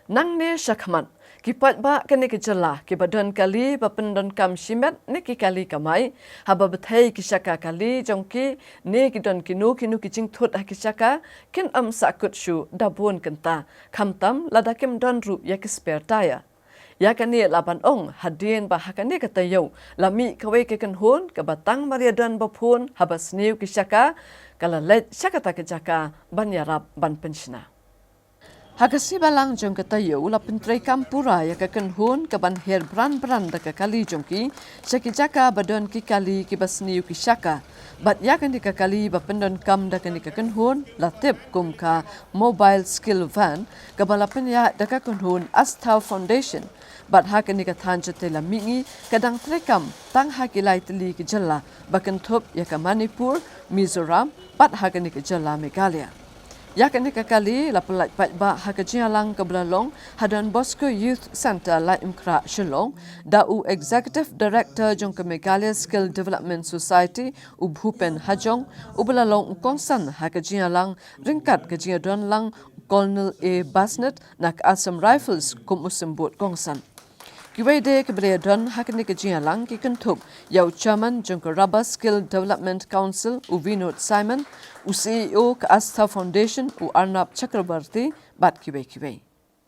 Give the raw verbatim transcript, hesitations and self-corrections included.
Nangne shakhmat, ki paidbah kane ka jylla kiba don kali ba pyndonkam shimet ne ki kali kamai, haba bthei ki shaka kali jong ki ne ki don kino kino ki jingthut ha ki shaka, kin ym sahkut shuh da bun kynta, khamtam lada kim don ruh ïa ki spare tyre. Ïa kane lah ban ong hadien ba ha kane ka taïew la mih kawei ka kynhun kaba tang mar ïa don ba phone haba sniew ki shaka, ka la leit sha kata ka jaka ban ïarap ban pynshna. Ha ka sngi balang jong ka taïew la pyntreikam pura ïa ka kynhun kaban her bran bran da ka kali jong ki sha ki jaka ba don ki kali kiba sniew ki shaka. Bad ïa kane ka kali ba pyndonkam da kane ka kynhun la tip kum ka Mobile Skill Van, kaba la pynïaid da ka kynhun Astha Foundation. Bad ha kane ka thaiñ shatei la mihngi ka dang treikam tang ha ki lai tylli ki jylla ba kynthup ïa ka Manipur, Mizoram bad ha kane ka jylla Meghalaya. Ïa kane ka kali la pyllait paidbah ha ka jingïalang kaba la long ha Don Bosco Youth Centre, Laitumkhrah, Shillong, da u Executive Director jong ka Meghalaya Skill Development Society, u Bhupen Hajong, uba la long u kongsan ha ka jingïalang ryngkat ka jingïadon lang u Colonel A Basnet na ka Assam Rifles kum u symbud kongsan. Kiwei de kiba la ïadon ha kane ka jingïalang ki kynthup ïa u Chairman jong ka Rubber Skill Development Council, u Vinod Simon, u C E O ka Astha Foundation, u Arnab Chakrabarty, bad kiwei kiwei.